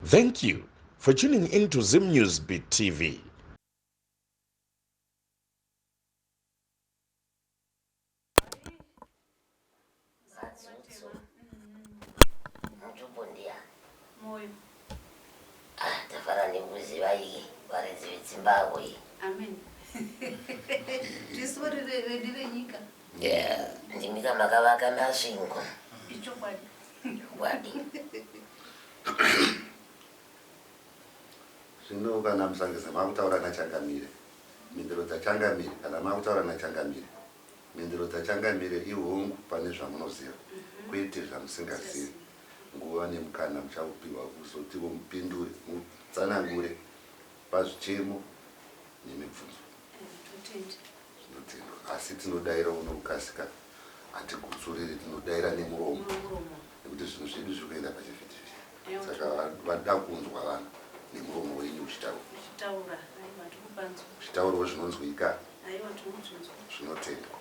Thank you for tuning in to Zim News Beat TV. Matsutso. Mutupo ndiyani? Moyo. Ah, tafara nekuziva iyi varidzi vedzimbabwe. Amen. Tisu redu renyika. Yeah, ndimika makavaka Masvingo. Ichokwadi. Chokwadi. Zvino kana musangeza makutaura nachangamire, mhinduro dzachangamire, kana makutaura nachangamire, mhinduro dzachangamire ihongu pane zvamunoziva, kwete zvamusingazivi. Nguva nemukana muchaupiwa kuzotiwo mupindure, mutsanangure pazvichemo nemibvunzo. Zvinotendwa. Asi tinodairawo nokukasika, hatigutsuriri, tinodaira nemuromo nekuti zvinhu zvedu zviri kuenda pachivhitivhiti. Saka vada kunzwa vanhu nemuromo wenyu uchitaura. Uchitaura, aiwa tikupanzwa. Uchitaurawo zvinonzwika. Aiwa tinozvinzwa. Zvinotendwa.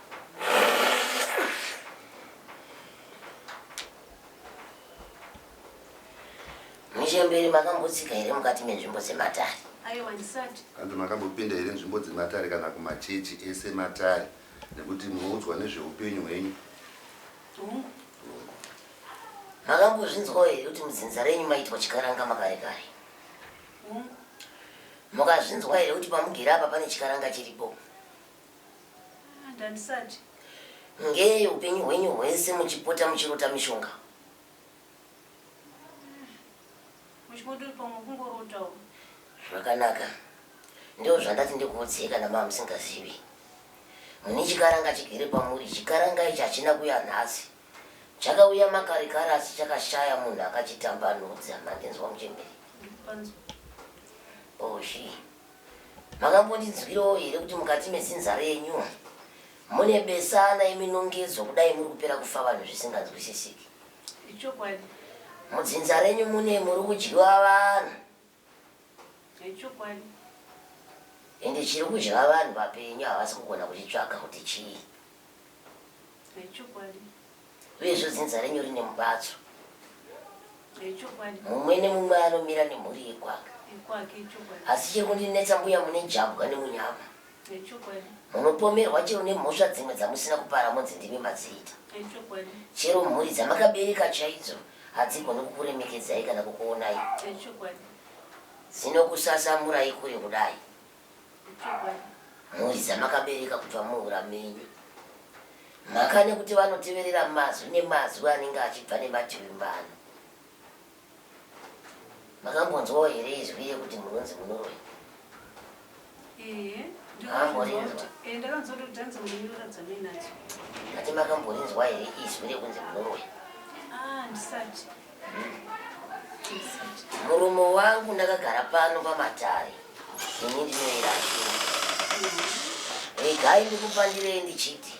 Muchembere makambotsika here mukati menzvimbo dzematare? Aiwa ndisati. Hanzi makambopinda here nzvimbo dzematare kana kumachechi ese matare nekuti munoudzwa nezveupenyu hwenyu? Hongu. Hongu. Makambozvinzwawo here kuti mudzinza renyu maitwa chikaranga makare kare? Hongu. Mukazvinzwa here kuti pamugere apa pane chikaranga chiripo? Ah, ndandisati. Ngei upenyu hwenyu hwese muchipota muchirota mishonga? Muchingoti pamwe kungorotawo. Zvakanaka. Ndizvo zvandati ndikuudzei kana mava musingazivi. Mune chikaranga chigere pamuri. Chikaranga ichi hachina kuuya nhasi. Chakauya makare kare asi chakashaya munhu akachitambanudza. Mandinzwa muchembere? Ndikupanzwa. Oshi. Makambondinzwirawo here kuti mukati medzinza renyu mune besana yeminongedzo kudai muri kupera kufa vanhu zvisinganzwisisiki? Ichokwadi. Mudzinza renyu mune muri kudyiwa vanhu. Ichokwadi. Ende chiri kudya vanhu vapenyu havasi kugona kuchitsvaga kuti chii. Ichokwadi. Uyezve dzinza renyu rine mubatso. Ichokwadi. Mumwe nemumwe anomira nemhuri yekwake. Yekwake ichokwadi. Asi chiri kundinetsa mbuya mune jambwa nemunyama. Ichokwadi. Munopomerwa chero nemhosva dzimwe dzamusina kupara monzi ndimi madziita. Ichokwadi. Chero mhuri dzamakabereka chaidzo hadzigoni kukuremekedzai kana kukuonai. Ichokwadi. Dzinokusasamurai kure kudai. Ichokwadi. Mhuri dzamakabereka kubva muura menyu. Mhaka nekuti vanoteverera mazwi nemazwi anenge achibva nemativi mana. Makambonzwawo here izwi rekuti munonzi munoroyi? Ehe, Makamborinzwa? Eh, ndakanzwa kuti dhanzi munyora dzamuinadzo. Ati makamborinzwa here izwi rekunzi munoroyi? Ah, ndisati. Ndisati. Muromo wangu ndakagara pano pamatare. Ini ndinoera Shumba. Regai ndikupandirei ndichiti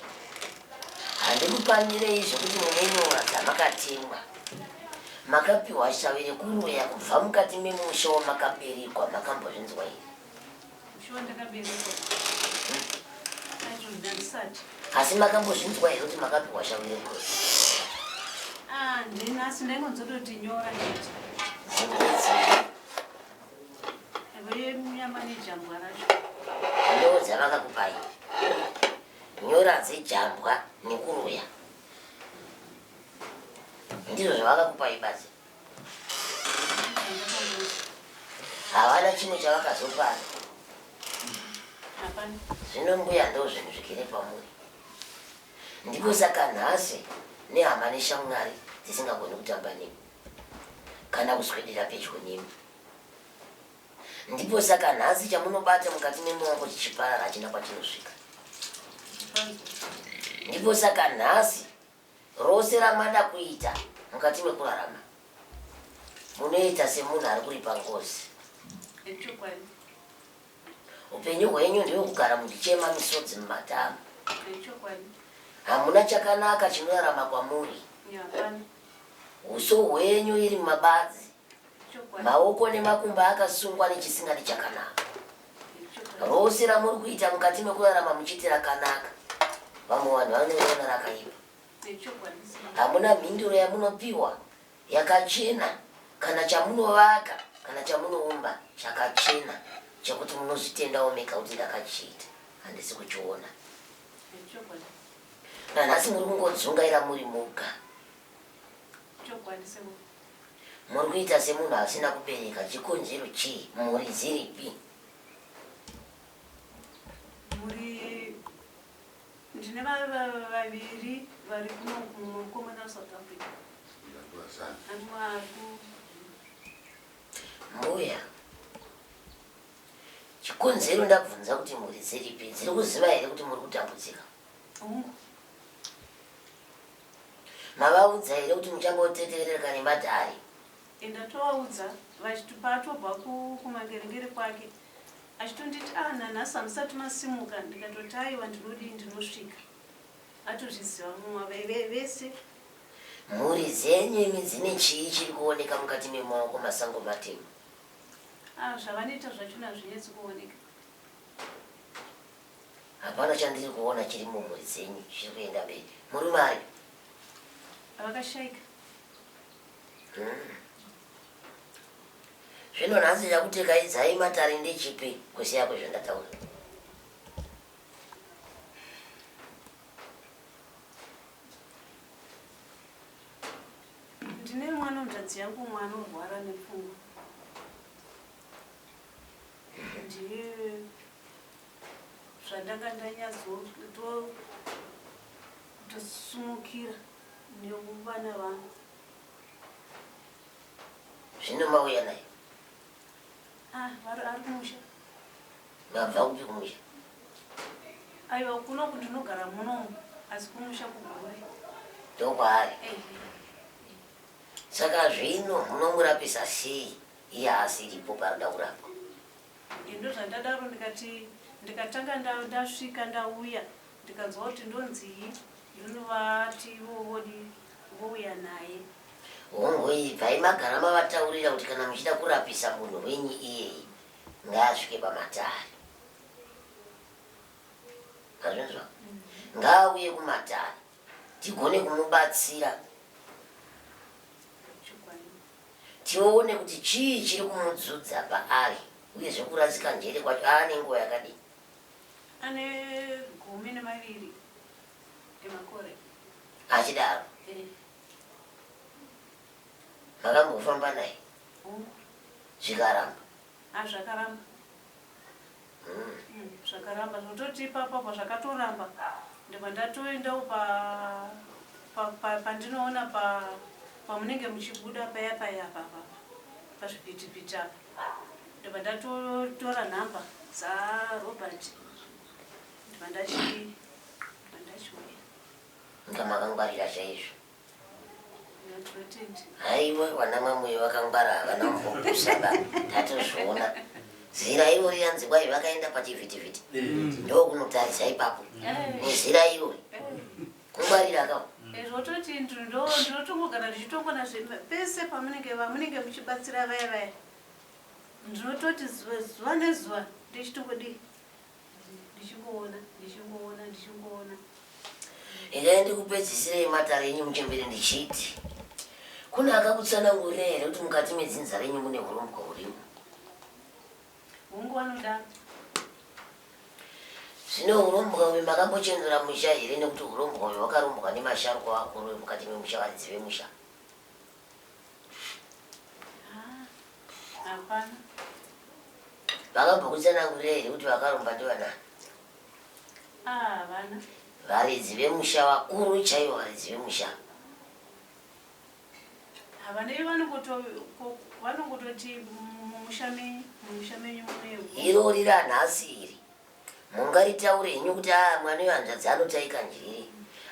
Handikupandirei zvekuti mune nyora dzamakatemwa. Makapiwa shavi rekuroya kubva mukati memusha wamakaberekwa. Makambozvinzwa here? Musha wandakaberekwa? Handisati. Asi makambozvinzwa here kuti makapiwa shavi rekuroya? Ah, ndini asi ndaingonzwa kuti nyora chete. Dzinenge Yenyama nejambwa racho. Ndoo dzavakakupai. Nyora dzejambwa nekuroya ndizvo zvavakakupai badzi. Havana chimwe chavakazopana. Zvino mbuya ndo zvinhu zvigere pamuri. Ndiko saka nhasi nehama neshamwari dzisingagoni kutamba nemi kana kuswedera pedyo nemi. Ndipo saka nhasi chamunobata mukati memaoko chichiparara hachina kwachinosvika. Ndipo saka nhasi rose ramada kuita mukati mekurarama munoita semunhu ari kuripa ngozi. Upenyu hwenyu ndewekugara muchichema misodzi mumatama. Hamuna chakanaka chinorarama kwamuri. Uso hwenyu iri mumabadzi. Maoko nemakumbo akasungwa nechisingadi chakanaka. Rose ramuri kuita mukati mekurarama muchiti rakanaka, vamwe vanhu vanoriona rakaipa. Hamuna mhinduro yamunopiwa yakachena kana chamunovaka Kana chamunoumba chakachena chekuti munozvitendawo mega kuti ndakachiita handisi kuchiona. Nanhasi muri kungodzungaira muri moga. Muri kuita semunhu asina kubereka chikonzero chii? Mhuri dziripi? Mhuri ndine vaviri vari kuno mumwe mukomana weSouth Africa. Mbuya, chikonzero ndabvunza kuti mhuri dziripi, dziri kuziva here kuti muri kutambudzika? Hongu. Mavaudza here kuti muchangoteterereka nematare? Ndatovaudza paatobva kumangerengere kwake achitonditi ah nanhasi hamusati masimuka ndikatoti aiwa ndinodii ndinosvika atozviziva mumwe vese. Mhuri dzenyu imi dzine chii chiri kuoneka mukati memaoko masango matema? Ah zvavanoita zvachona hazvinyatsi kuoneka. Hapana chandiri kuona chiri mumhuri dzenyu chiri kuenda mberi. Murume ari? Vakashaika. Zvino nhasi chakutekaidzai matare ndechipi kusiya kwezvandataura? Ndine mwana hanzvadzi yangu umwe anorwara nepfungwa. Ndiye zvandanga ndanyatsotosimukira nekuvana vangu. Zvino mauya naye? Ah, vari ari kumusha. Mabva kupi kumusha? Aiwa kunoku ndinogara munomu asi kumusha kuGure. Ndokwaari. Ehe. Saka zvino munomurapisa sei iye asiripo parikuda kurapwa? Ndozvandadaro ndikati ndikatanga ndasvika ndauya ndikanzwa kuti ndonzii ndonovati ivo vodi vouya naye. Hongu ibvai magara mavataurira kuti kana muchida kurapisa munhu wenyu iyeye ngaasvike pamatare. Mazvinzwa? Ngaauye kumatare tigone kumubatsira tione kuti chii chiri kumudzudza paari uye zvekurasika njere kwacho aane nguva yakadii. Ane 12 emakore. Achidaro. Eh. Makambofamba naye? Hongu. Zvikaramba? Ah, zvakaramba. Zvakaramba zvototi ipapo apa zvakatoramba ndibva ndatoendawo pa pandinoona pa pamunenge muchibuda paya paya apa apa pazvipitipiti apa ndibva ndatotora nhamba dzaRobert ndibva ndachiuya. Inga makangwarira chaizvo. Haiwa vana mamuye vakangwara havana kumbopusa ba tatozviona. Zira irori yanzi kwai vakaenda pachivhitivhiti ndokunotarisa ipapo nezira irori kungwarira ka. Zvototi ndinotongogara ndichitongona pese pamunenge vamunenge muchibatsira vaya vaya ndinototi zuva nezuva ndichitongodii ndichingoona ndichingoona ndichingoona. Regai ndikupedzisirei matare enyu muchembere ndichiti kune akakutsanangurirai here kuti mukati medzinza renyu mune hurombwa hurimo? Hongu vanodaro. Zvino hurombwa uyu makambochenura musha here nekuti hurombwa uyu hwakarombwa nemasharukwa vakuru vemukati memusha varidzi vemusha? Hapana. Vakambokutsanangurirai here kuti vakaromba ndivanani? Ah, havana. Varidzi vemusha vakuru chaivo varidzi vemusha. Havana ivo vanongototi mumusha menyu mumusha menyu mune Irori ranhasi iri mungaritaure henyu kuti ah mwana uyu hanzvadzi anotaika njere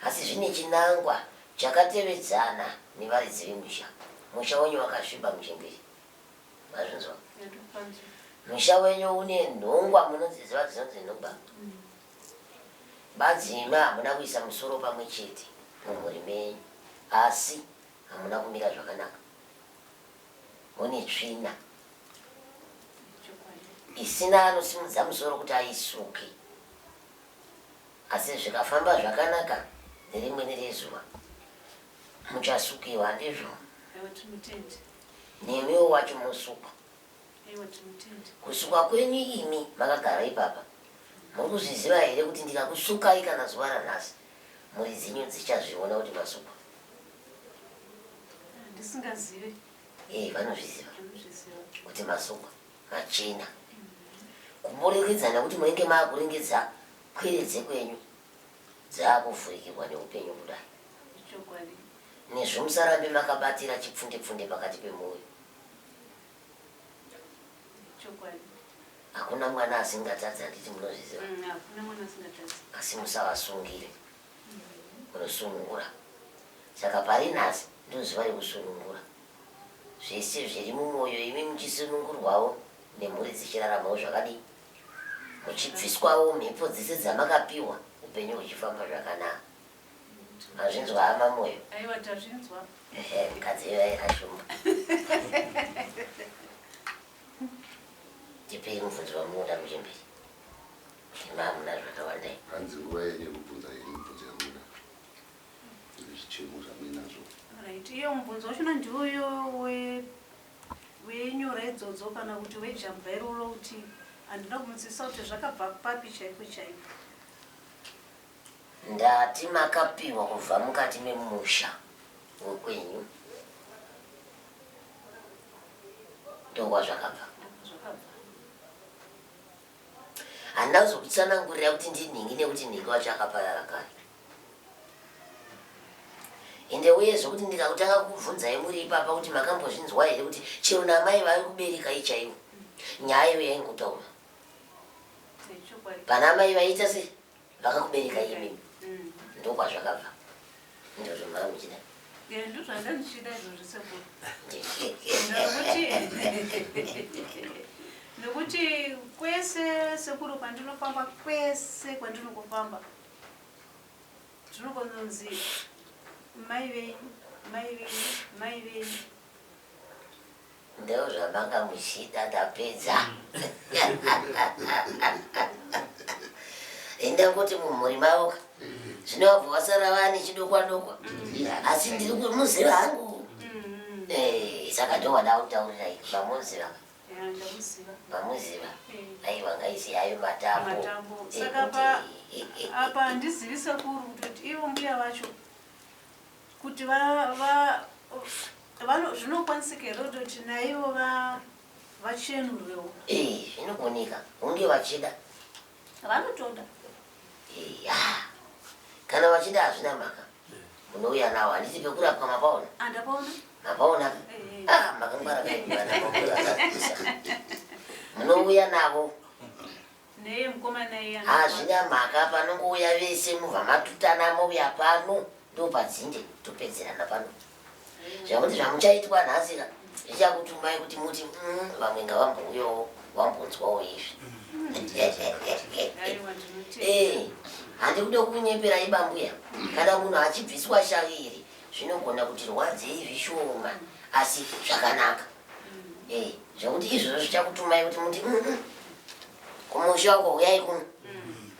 asi zvine chinangwa chakatevedzana nevaridzi vemusha. Musha wenyu wakasviba muchembere. Mazvinzwa? Musha wenyu une nhongwa munodziziva dzinonzi nhongwa. Badzima hamuna kuisa musoro pamwe chete mumhuri menyu asi hamuna kumira zvakanaka. Mune tsvina isina anosimudza musoro kuti aisuke. Asi zvikafamba zvakanaka nerimweni rezuva muchasukiwa handizvo? Nemiwo wacho mosukwa. Kusukwa kwenyu imi makagara ipapa muri kuzviziva here kuti ndikakusukai kana zuva ranhasi mhuri dzenyu dzichazviona kuti masukwa? Ndisingazive. Eh, vanozviziva kuti masukwa machena. Kuburikidza nekuti munenge makuringidza pwere dzekwenyu dzakuvhurikirwa neupenyu kudai. Chokwadi. Nezvo musarambe makabatira chipfunde-pfunde pakati pemwoyo. Chokwadi. Hakuna mwana asingatadzi handiti munozviziva? Mm, hakuna mwana asingatadzi. Asi musavasungire. Munosunungura. Saka pari nhasi ndozuva rekusunungura. Zvese zviri mumwoyo imi muchisunungurwawo nemhuri dzichiraramawo zvakadii? Muchibviswawo mhepo dzese dzamakapiwa upenyu huchifamba zvakanaka. Mazvinzwa hama Moyo? Aiwa tazvinzwa. Ehe, mukadzi iyoyo ashumba. Tipei mubvunzo wamunoda muchembere. Imi hamuna zvakawanda imi. Hanzi nguva yenyu yekubvunza yenyu mibvunzo yamunoda. Nezvichemo zvamuinazvo. Right, iyo mubvunzo wachona ndiwoyo we wenyora idzodzo kana kuti wejamba iroro kuti handina kumunzwisisa kuti zvakabva papi chaipo chaipo. Ndati makapiwa kubva mukati memusha wekwenyu ndokwazvakabva. Handina kuzokutsanangurira kuti ndinhingi nekuti nhingi wacho akaparara kare. Ende uye zvekuti ndikakutanga kukubvunzai muri ipapa kuti makambozvinzwa here kuti chero namai vari kuberekai chaivo nyaya iyo yaingotaura. Pana amai vaiita sei? Vakakubereka imimi. Mm. Ndokwazvakabva. Ndizvo mama muchida. Eh, ndozvanga ndichida izvozvo sekuru. Nekuti kwese sekuru kwandinofamba kwese kwandinongofamba zvinokononzi mai venyu mai venyu mai venyu Ndozvamanga muchida ndapedza. Ndangoti mumhuri mavo ka. Zvino vabva vasara vane chidokwa dokwa. Asi ndiri kumuziva hangu. Eh, saka ndowada kutaurira iki mamuziva. Mamuziva. Aiwa ngaisi hayo matambo. Matambo. Saka pa apa handizivi sekuru kutoti ivo mbuya vacho kuti va va vano zvinokwanisika here kutoti naivo va vachenurwewo? Eh, zvinogoneka hunge vachida. Vanotoda. Eya. Kana vachida hazvina mhaka. Munouya nawo handiti pekurapwa mapaona? Andapaona. Mapaona? Eh. Ah, makangwara kaimwana makangwarisa. Munouya navo. Neye mukomana iye Hazvina mhaka panongouya vese mubva matutana mouya pano ndopadzinde topedzerana pano. Zvakuti zvamuchaitwa nhasi ka zvichakutumai kuti muti mm, vamwe ngavambouyawo vambonzwawo izvi. Aiwa ndinotenda. Eh, handikude kukunyeperai bambuya. Kana munhu achibviswa shavi iri zvinogona kuti rwadzei zvishoma asi zvakanaka. Eh, zvekuti izvozvo zvichakutumai kuti muti mm, mm, kumusha uko huyai kuno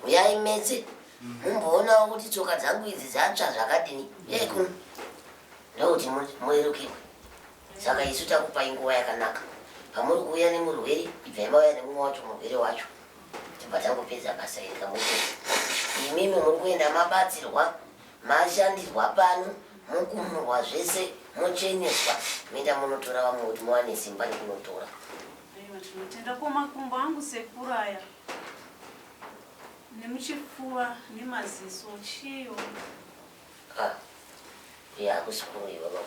huyai metse mumboonawo kuti tsoka dzangu idzi dzatsva zvakadini huyai kuno ndokuti murerukirwe saka isu takupai nguva yakanaka pamuri kuuya nemurwere ibvai mauya nemumwe wacho murwere wacho tibva tangopedza basa iri kamupedza imimi muri kuenda mabatsirwa Mashandirwa pano mokumurwa zvese mocheneswa moenda munotora vamwe kuti muwane simba rekunotora. Aiwa tinotenda ko makumbo angu sekuru aya nemuchifuva nemaziso chiyo. Ah, uye hakusi kuroyiwa baba.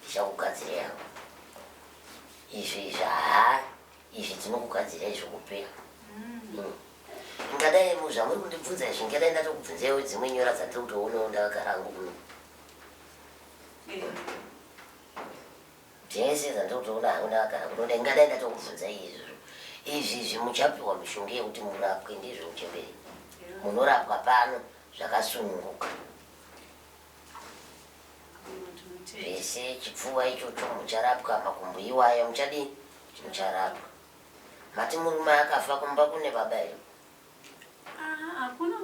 Ndichakugadzira yangu. Izvi izvi haa izvi tinokugadzira zvokupera. Mm. Ingadai zvamuri kundibvunza izvi ingadai ndatokubvunzaiwo dzimwe nyora dzandiri kutoonawo ndakagara hangu kuno. Dzese dzandiri kutoona hangu ndakagara kuno ingadai ndatokubvunzai izvozvo. Izvi izvi muchapiwa mishonga yekuti murapwe ndizvo muchembere. Munorapwa pano zvakasununguka. Zvese chipfuva ichocho mucharapwa makumbo iwayo muchadii mucharapwa. Mati murume akafa kumba kune baba here? Ah, hakuna.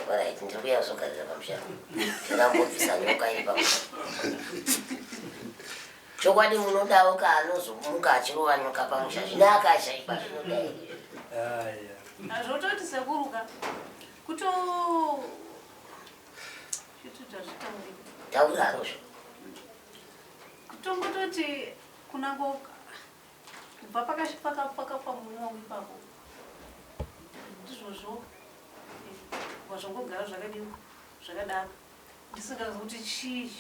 Alright, ndiri kuya kuzogarira pamusha. Ndakambobvisa nyoka iri pamusha. Chokwadi munodawo kaanozomuka achirova nyoka pamusha zvino akashaikwa zvinoda here? Hazvototi sekuru ka kuto chituta zvitaurika. Taurarozvo. Kutongototi kunango kubva pakafa murume wangu ipapo ndizvozvo kubva zvangogara zvakadii zvakadaro ndisingazivi kuti chii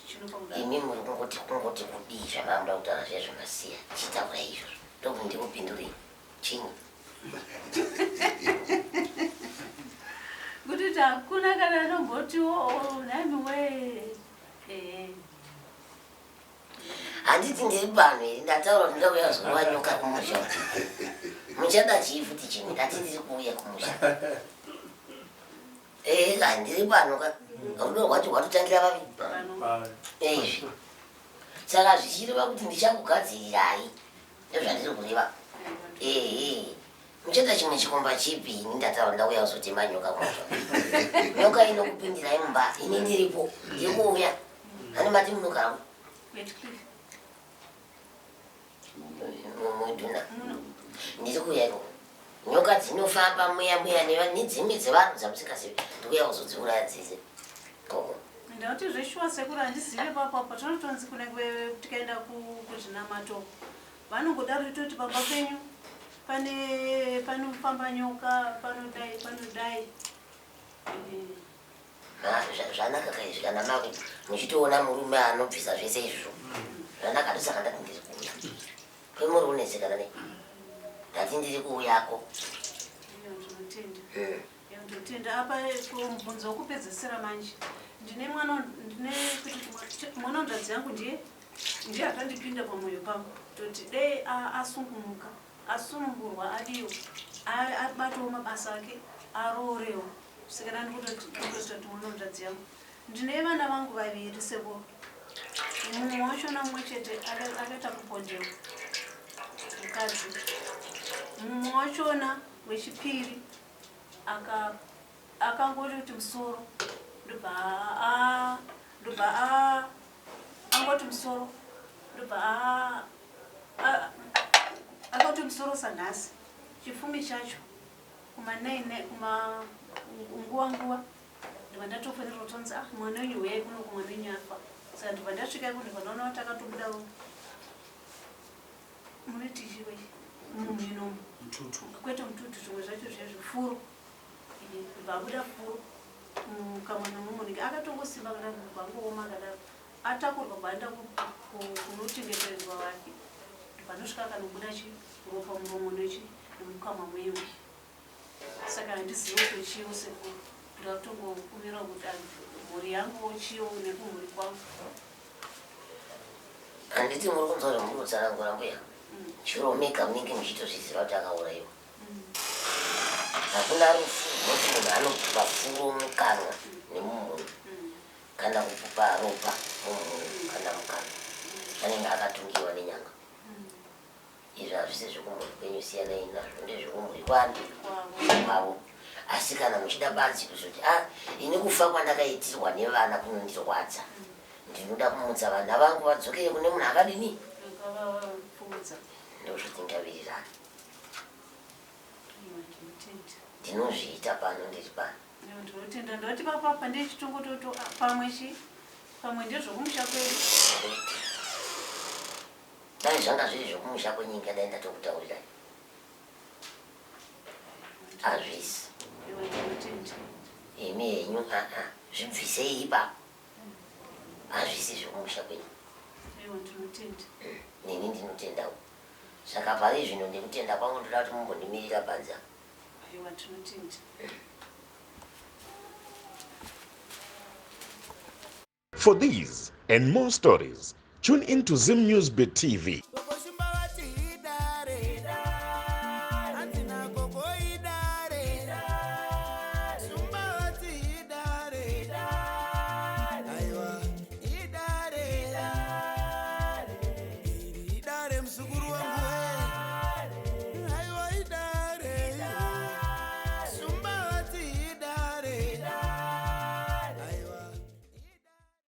chinopa kudaro. Imi muri kungoti kungoti kudii zvamamuda kutaura zviya zvamasiya chitaurai izvozvo ndokuti ndikupindurei chinyi. Kuti hakuna kana anombotiwo oh, nhaimi wee ehe. Handiti ndiri pano here ndataura kuti ndoda kuuya kuzorova nyoka kumusha. Muchada chii futi chimwe ndati ndiri kuuya kumusha. Eh, ka ndiri pano ka. Rudo rwacho rwatotangira papi? Pano. Ezvi. Saka zvichireva kuti ndichakugadzirirai. Ndozvandiri kureva. Ehe. Muchada chimwe chikomba chipi ini ndataura ndauya kuzotema nyoka kumusha. Nyoka inokupindirai mumba ini ndiripo ndiri kuuya. Hani mati munogara mudhuna ndiri kuuya ikoko. Nyoka dzinofamba muya muya nedzimwe dzevanhu dzamusingazivi ndikuuya kuzodziuraya dzese ikoko. Ndauti zveshuwa sekuru handizive papo apo tinotonzi kunenge tikaenda kuzvinamato vanongodaro itoti pamba penyu pane panofamba nyoka panodai panodai. Zvanaka ka izvi kana maku muchitoona murume anobvisa zvese izvo zvanaka ndosaka ndati ndiri kuuya kwemuri kunetsekana nei ndati ndiri kuuyako. Ndinotenda apa mubvunzo wekupedzesera manje ndine mwana ndine kuti mwana wanzvadzi yangu ndiye ndiye akandipinda pamoyo pangu toti dei asungunuka asunungurwa adiwo abatewo mabasa ake aroorewo saka ndandikutoti mwana wanzvadzi yangu ndine vana vangu vaviri sekuru mumwe wachona mumwe chete akaita kupondewa mukadzi mumwe wachona wechipiri akangoti kuti musoro ndobva ndobva angoti musoro ndobva akati musoro sanhasi chifumi chacho kuma 9 kuma nguva nguva ndobva ndatofanira kutonzi ah mwana wenyu huyai kuno kumwana wenyu afa saka ndobva ndasvika iko ndobva ndaona kuti akatobuda munoti chiwe mumhino kwete mututu zvimwe zvacho zviya zvifuro ndobva abuda furo mukamwa nomumunike akatongosimba kadaro ndobva angooma kadaro atakurwa kwaenda kunochengetererwa vake ndobva anosvika akanobuda chi ropa muromo nechi nemukamwa mwewe saka handizivi kuti chiwo sekuru ndakutongokumira kuti mhuri yangu chiwo nekumhuri kwangu. Handiti muri kunzwa zvamuri kutsanangura mbuya chiro mega munenge muchitozviziva kuti akaurayiwa. Hakuna rufu runoti munhu anopupa furo mukanwa nemumhuno kana kupupa ropa mumhuno kana mukanwa anenge akatungiwa nenyanga. Izvi hazvisi zvekumhuri kwenyu siyanai nazvo ndezvekumhuri kwani kwavo. Asi kana muchida badzi kuzoti ah ini kufa kwandakaitirwa nevana kunondirwadza ndinoda kumutsa vana vangu vadzokere kune munhu akadini ndozvatingawirirana. Ndinozviita pano ndiri pano. Ndinotenda ndoti papa ndechitongototo pamwe chi pamwe ndezvokumusha kwedu. Dai zvanga zviri zvokumusha kwenyu ingadai ndatokutaurirai. Hazvisi. Imi henyu aa zvibvisei ipapo. Hazvisi zvokumusha kwenyu. Neni ndinotendawo. Saka pari zvino nekutenda kwangu ndoda kuti mumbondimirira panze apa. For these and more stories, tune in to Zim News Bit TV.